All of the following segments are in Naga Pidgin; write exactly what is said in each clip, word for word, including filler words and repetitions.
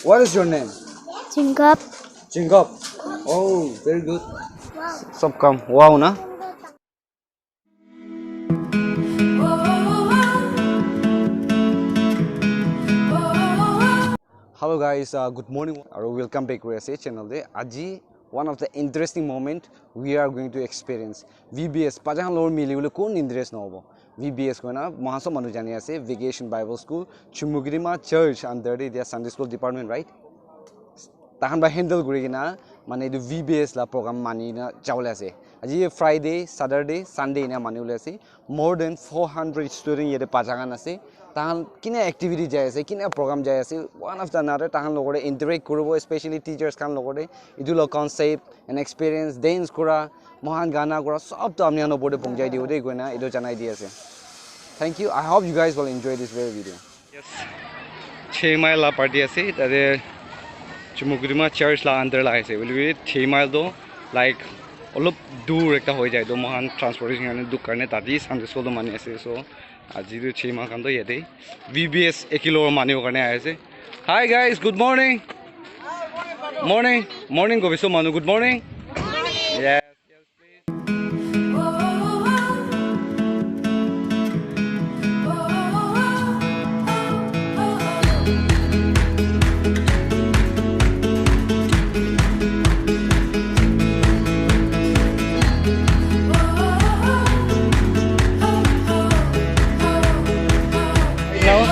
What is your name? Chingap. Chingap. Oh, very good. Sob kam wow na? Hello guys, uh, good morning aru welcome back kuri ase channel te. Aji one of the interesting moment we are going to experience. V B S, Pajahan lor mili bole kon interest na hobo. V B S koina mohan sob manu jani ase, Vacation Bible School, Chumukedima Church under te dia Sunday School Department, right? Tahan ba handle kuri kena mane etu V B S la program mani na jawole ase. Aji Friday, Saturday, Sunday ena mani bole ase. More than four hundred student yate Pajahan ase. Tahan kina activity jai ase, kina program jai ase, one after another tahan logore interact kuribo, especially teachers khan logore. Etu la concept and experience, dance kura, mohan gana kura, sob to apni khan opor te pongjai dibo de koina etu janai di ase. Thank you. I hope you guys will enjoy this very video. Yes. Chhe mile la party ase, tate Chumukedima church la under la ase. Hoile bi chhe mile to like olop dur ekta hoi jai to mohan transportation karne dukh karne tate Sunday school to mani ase. So aji tu chhe mile khan to yate V B S ekilor mani karne ahi ase. Hi guys, good morning. Morning, morning kobiso manu, good morning. Yes. Hello.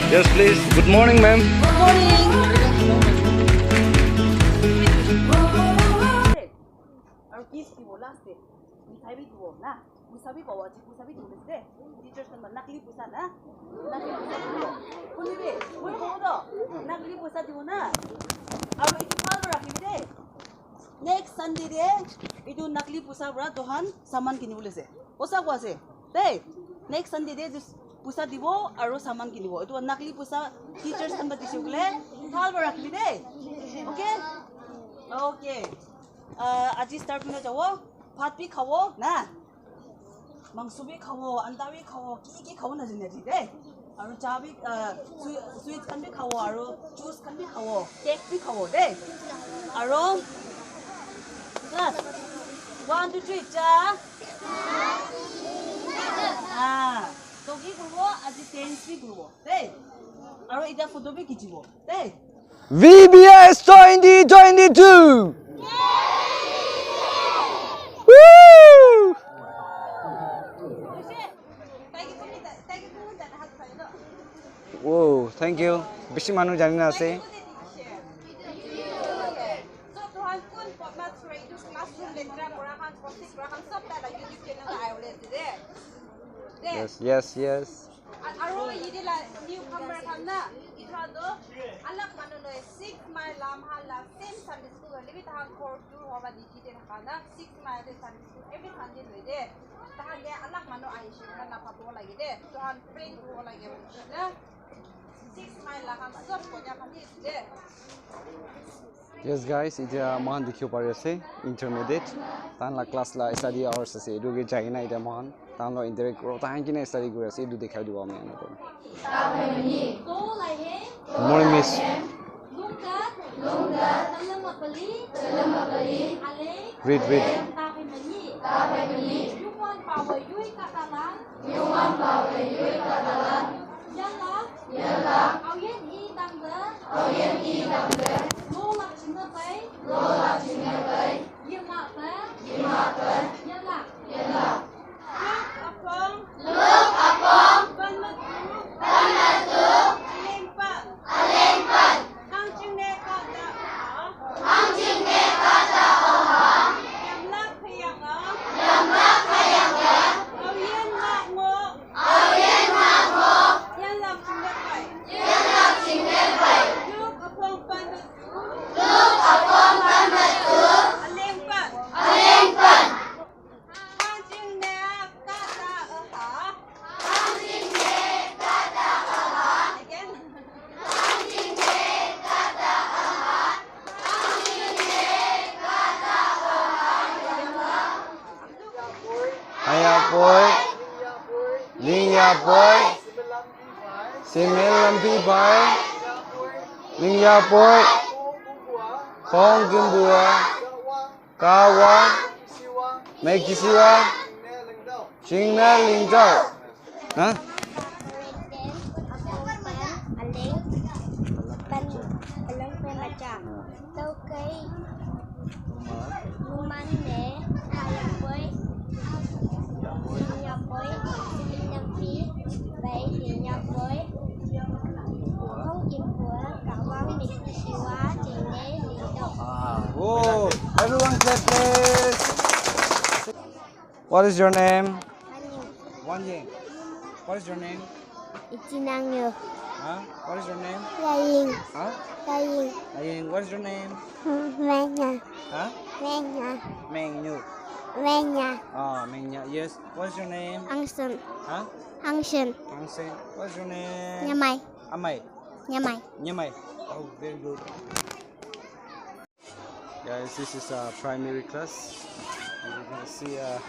Yes, please. Good morning, ma'am. Good morning. Aru kiss dibo last te. Mithai bi dibo na. Puisa bi pabo, aji puisa bi dibo de. Teachers khan ba nakli puisa na. Nakli puisa dibo. Kuni bi, moi kobo to. Nakli puisa dibo na. Aru etu bhal para rakhibi de. Next Sunday de, etu nakli puisa para tohan saman kini bole ase. Osa ko ase. De. Next Sunday de, etu puisa dibo aru saman kinibo. Etu nakli puisa teachers khan ba dise bole. Bhal para rakhibi de. Okay? Okay. Ah, aji start kurina jabo. Bhat bi khabo na. Mangso bi khabo, anda bi khabo, ki ki khabo na jane ati de. Aru cha bi, ah, swe-, sweets khan bi khabo, aru juice khan bi khabo, cake bi khabo de. Aru, class, one, two, three, cha. Ah, to ki kuribo, aji dance bi kuribo de. Aru eta photo bi khichibo de. V B S twenty twenty-two. Woo! Wow, thank you. Bishi manu jani na ase. Yes, yes, yes. Aru yate la newcomer khan na, etu khan toh alag manu noi, six mile la moikhan la same Sunday school hoile bi tahan ghor dur howa dikhi de thaka na, six mile de Sunday school every Sunday loi de. Tahan de alag manu ahishe koina na pabo lage de. Tahan prank kuribo lage koina six mile la khan sob konya khan hi de. Yes guys, etia moikhan dikhibo pari ase intermediate, tahan la class la study hours ase, etu ke jai kena etia moikhan tahan la interact kuro, tahan kina study kuri ase etu dikhai dibo ami khan. Good morning, miss. Read, read. Aya poi, linya poi, simil lampi bai, Lingya poi, Khong Kimbua, Kawa, Mekisiwa, Chingna Lingtao. Huh? Oh, everyone clap, please. What is your name? Wanying. What is your name? Ichinangyo. Huh? What is your name? Yaying. Huh? Yaying. Yaying. What is your name? Menya. Huh? Menya. Mengyu. Menya. Ah, Mengnya. Yes. What is your name? Angsen. Huh? Angsen. Angsen. What is your name? Nyamai. Amai. Nyamai. Nyamai. Oh, very good. Guys, this is a primary class. And you can see uh,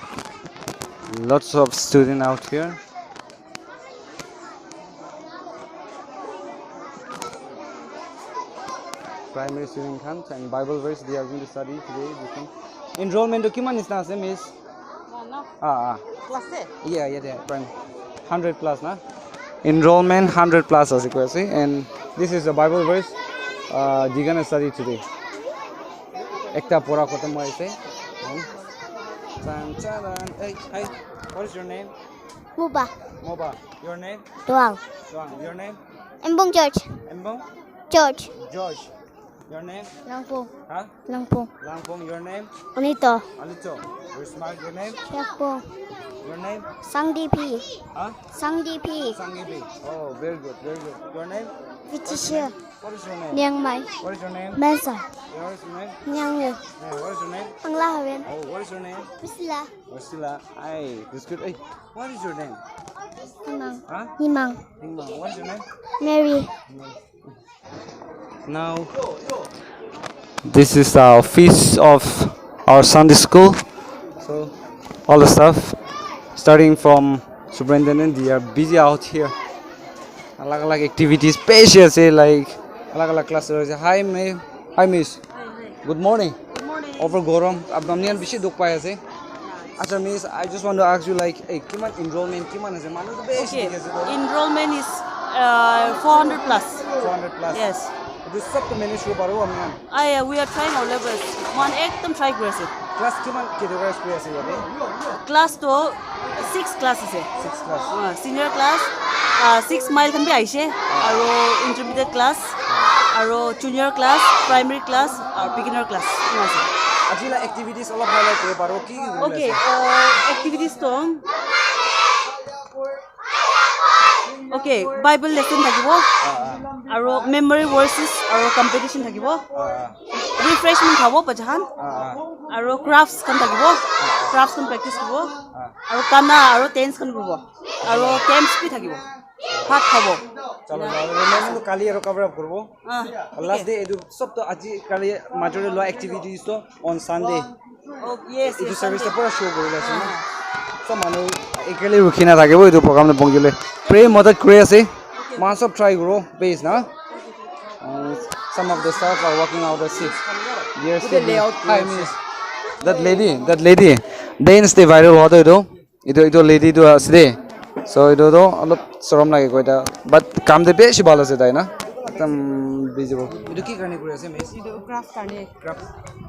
lots of students out here. Primary student khan and Bible verse they are going to study today. This one. Enrollment to kiman nisna ase, miss? Ah, ah. Class eh? Yeah, yeah, yeah. Prime. Hundred plus na? Enrollment hundred plus ase koi ase. And this is the Bible verse uh, they gonna study today. Ekta pora khatam hoise. Chan, chan, hey, hey. What is your name? Muba. Moba. Your name? Tuang. Tuang. Your name? Embong George. Embong? George. George. Your name? Langpong. Huh? Langpong. Langpong, your name? Anito. Anito. Very smart, your name? Shakpong. Your name? Sangdipi. Huh? Sangdipi. Sangibi. Oh, very good, very good. Your name? Vichishia. What is your name? Nyangmai. What is your name? Mensa. Yeah, what is your name? Nyangwe. Yeah, what is your name? Angla Hawen. Oh, what is your name? Priscilla. Priscilla. Hi, this good. Hey, what is your name? Himang. Huh? Himang. Himang. What is your name? Mary. Now, this is the office of our Sunday school. So, all the staff, starting from superintendent, they are busy out here. Alag alag activities, bishi ase, like, alag alag class ase. Hi, ma'am. Hi, miss. Good morning. Good morning. Over gorom, apni khan bishi dukh pai ase. Acha, miss, I just want to ask you, like, hey, kiman enrollment, kiman ase? Manu to bishi dikhi ase to. Enrollment is uh, four hundred plus. Four hundred plus. Yes. Etu sob to manage kori paribo apni khan? Ai, we are trying our levels. Moikhan ekdom try kuri ase. Class kiman categorize kuri ase yate? Class to six class ase. Six class. Uh, senior class, uh, six mile khan bi aise. Aro intermediate class, aro junior class, primary class, aro beginner class. Ena ase. Aji la activities olop highlight kori paribo ki ki kori ase? Okay, uh, activities to Okay, Bible lesson thakibo. Aro memory verses aro competition thakibo. Refreshment khabo bacha khan. Aro crafts khan thakibo. Crafts khan practice koribo. Aro gana aro dance khan koribo. Aro games bi thakibo. Bhat khabo. Chalo, chalo. Remaining to kali aro cover up koribo. Ah, last day etu sob to aji kali major te lua activities to on Sunday. Oh, yes, etu yes, service Sunday. To pura show kori ase na. Ah. Sob manu ekali rukhi na thakibo etu program te pahunchile. Pray madad kuri ase. Moikhan sob try koribo, please na. Uh, some of the staff are working out the seats. Yes, layout. Hi, miss. That lady, that lady. Dance te viral hua to etu. Etu, etu lady tu ase de. So, etu tu olop sorom lage koi ta. But kam de bishi bhal ase tai na. Ekdam busy bo. Etu ki karne kuri ase, miss? Etu craft karne. Craft.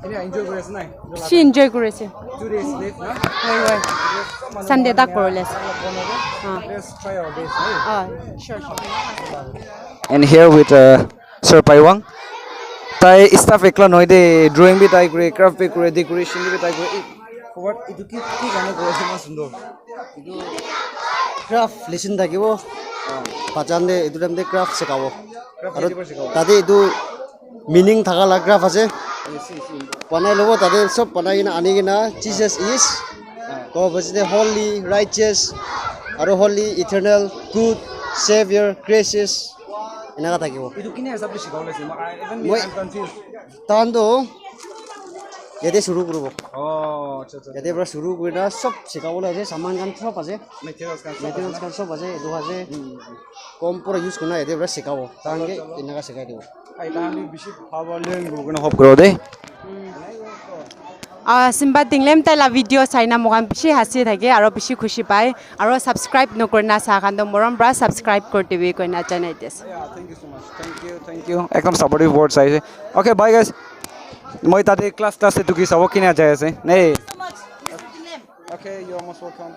Ene enjoy kuri ase nai? She enjoy kuri ase. Two days left na? Hoi, hoi. Sunday tak kori le ase. Ah. Let's try our best, eh? Ah, sure, sure. And here with uh, Sir Paiwang. Tai staff ekla nohoi de, drawing bi tai kore, craft bi kore, decoration bi tai kore. Eh, what? Etu ki, ki karne kore ase, iman sundor. Etu craft lesson thakibo. Bacha khan de etu time te craft sikhabo. Craft aru yate para sikhabo. Tate etu meaning thaka la craft ase. Yes, yes, yes. Banai lobo, tate sob banai kena ani kena, Jesus is, ah, kobo pajai de, holy, righteous, aru holy, eternal, good, savior, gracious. Enaka thakibo. Etu kine hisab te sikhabo lagise? Moi, I, even me, moi, I'm confused. Tahan toh Yate shuru kuribo. Oh, acha, acha. Yate pra shuru kurina sob sikhabole ase, saman khan sob ase. Materials khan sob ase. Materials khan sob ase, etu ase. Hmm. Kom pura use kurina yate pra sikhabo. Tahan ke enaka sikhai dibo. Ai, tahan bi bishi bhal bhal learn kuribo kurina hope kuro de. Ah, Simba Tinglem tai la video saina moikhan bishi hasi thake aro bishi khushi pai. Aro subscribe nokurina sa khan toh morom pra subscribe kuri dibi koina janai di ase. Yeah, thank you so much. Thank you, thank you. Ekdom supportive words aise. Okay, bye guys. Moi tate class class te duki sabo kina jai ase. Nei. Okay, you're most welcome.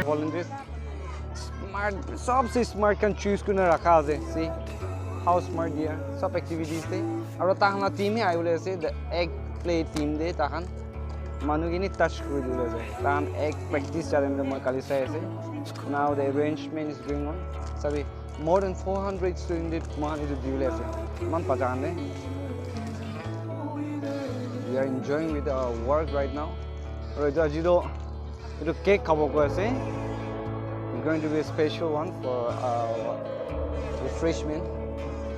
Volunteers smart, sob se smart khan choose kurina rakha ase. See how smart they are. Sob activities te. Aro tahan la team hi aibole ase, the egg play team te tahan. Manu kini touch kuri dibole ase. Tahan egg practice chale moi kali sai ase. Now the arrangement is going on. Sabi, more than four hundred student mohan etu dibole ase. Iman bacha khan de. We are enjoying with our work right now. Aro etu aji toh etu cake khabo koi ase. It's going to be a special one for uh, refreshment.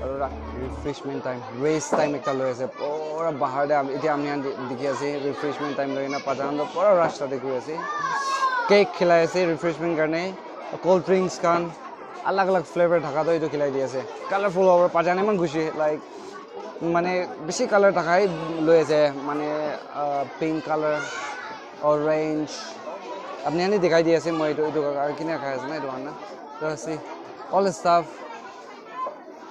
Aro ra- refreshment time, race time ekta loi ase. Pura bahar te am- etia ami khan di- dikhi ase refreshment time loi kena bacha khan toh pura rasta te gui ase. Cake khilai ase refreshment karne, cold drinks khan, alag alag flavor thaka toh etu khilai di ase. Colorful hobo, bacha khan eman khushi, like, mane bishi color thaka he loi ase, mane uh, pink color, orange. Apni khan he dikhai di ase, moi etu etu kine khai ase na etu khan na. Toh see, all the stuff,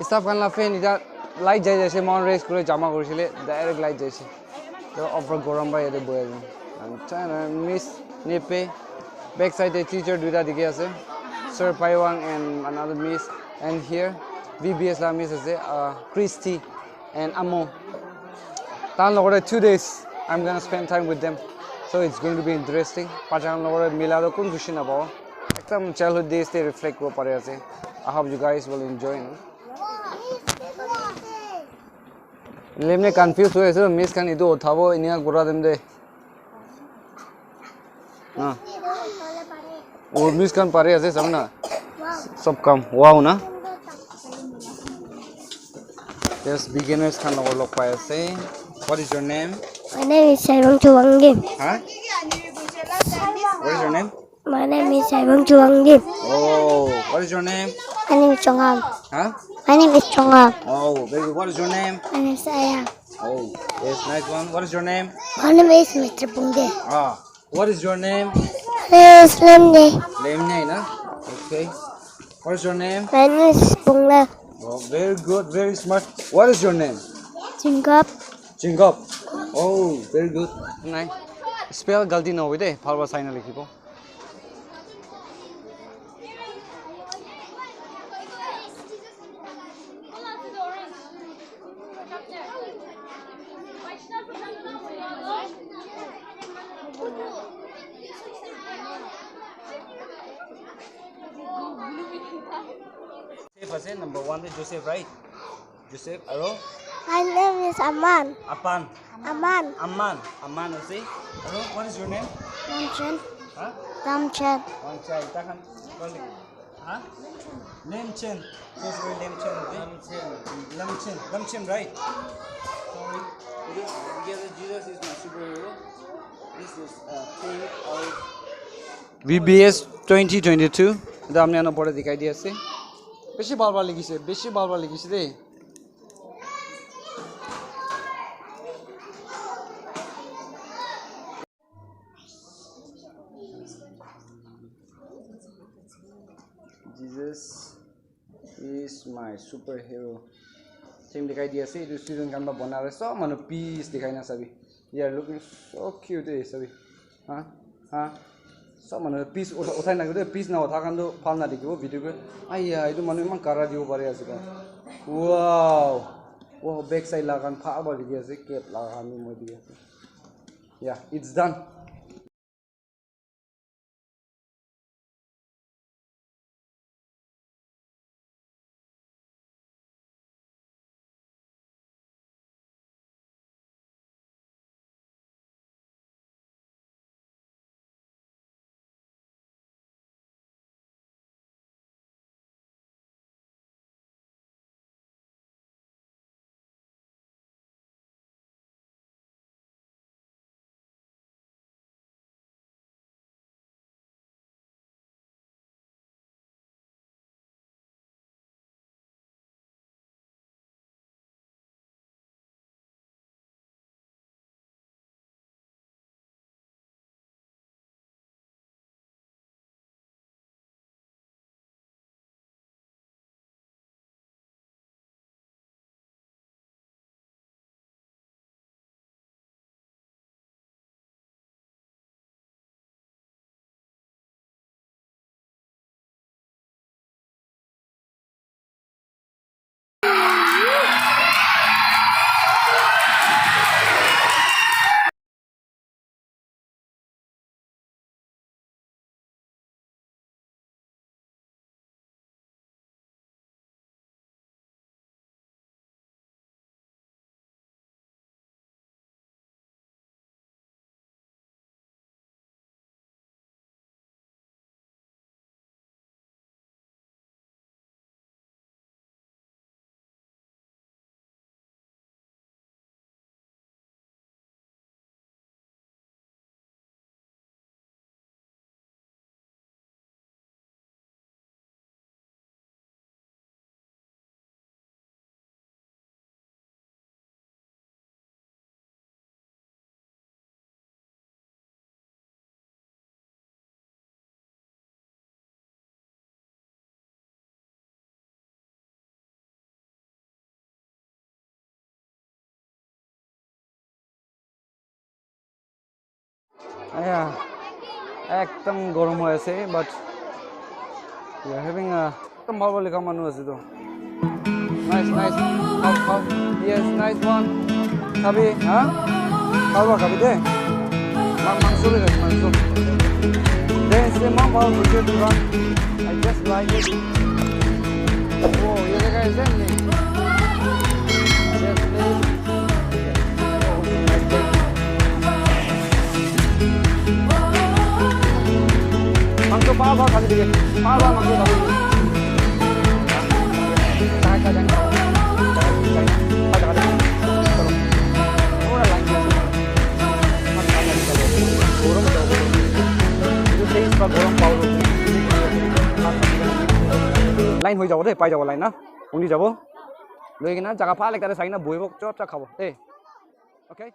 staff khan la fan etiya light jai jaise, moikhan rest kuri jama kurisile, direct light jaise. Toh over gorom para yate bohi ase. And China Miss Nepe, back side te teacher duita dikhi ase. Sir Paiwang and another miss. And here V B S la miss ase, uh, Christy and Amo. Tahan logor te two days I'm gonna spend time with them. So it's going to be interesting. Bacha khan logor te mila toh kun khushi napabo. Ekdam childhood days te reflect kuribo pari ase. I hope you guys will enjoy, no? Lemne confuse hoi ase, miss khan etu uthabo, inika kura dem de. Ah. Oh, miss khan pari ase, sab na? Sob kam. Wow, na? Yes, beginners khan log log pai ase. What is your name? My name is Sairong Chuwangdim. Huh? What is your name? My name is Sairong Chuwangdim. Oh, what is your name? My name is Chongam. Huh? My name is Chongam. Oh, very good. What is your name? My name is Aya. Oh, yes, nice one. What is your name? My name is Mister Pungde. Ah, what is your name? My name is Lemne. Lemne, na? Okay. What is your name? My name is Pungla. Oh, very good, very smart. What is your name? Chingap. Chingap. Oh, very good. Nai. Spell galti na hobi de, bhal bhal sai na likhibo. Joseph ase, number one te Joseph, right? Joseph, aro? My name is Aman. Apan. Aman. Aman. Aman ase. Aro, what is your name? Namchen. Huh? Namchen. Namchen. Tahan. Huh? Lemchen. So sorry, Lemchen, okay? Lemchen. Lemchen. Lemchen, right? Sorry. Because, because Jesus is my superhero. This is a thing of V B S twenty twenty-two. Etu apni khan opor te dikhai di ase. Bishi bhal bhal likhise, bishi bhal bhal likhise de. Jesus is my superhero. Same dikhai di ase, etu student khan para bana ase, sob manu peace dikhai na sabi. They are looking so cute, eh, sabi. Huh? Huh? Sob manu piece utha-, uthai na koi, piece na utha khan tu bhal na dikhibo video ke. Aiya, etu manu eman kara dibo pari ase ka. Wow. Wow, back side la khan bhal para dikhi ase, cap la khan bi moi dikhi ase. Yeah, it's done. Aya, ekdam gorom hoi ase, but we are having a, ekdam bhal bhal likha manu ase to. Nice, nice. Khao, khao. Yes, nice one. Khabi, ha? Khao ba khabi de. Ma-, mangso bhi khabi, mangso. Then se ma bhal bhujia dukan. I just like it. Oh, ye kya hai? Yes, please. Mangso bhal bhal khali dikhe. Bhal bhal mangso khali dikhe. Line hoi jabo de, pai jabo line na. Undi jabo. Loi kena jaga bhal ekta te sai kena bohibo, chop chop khabo. Eh. Okay?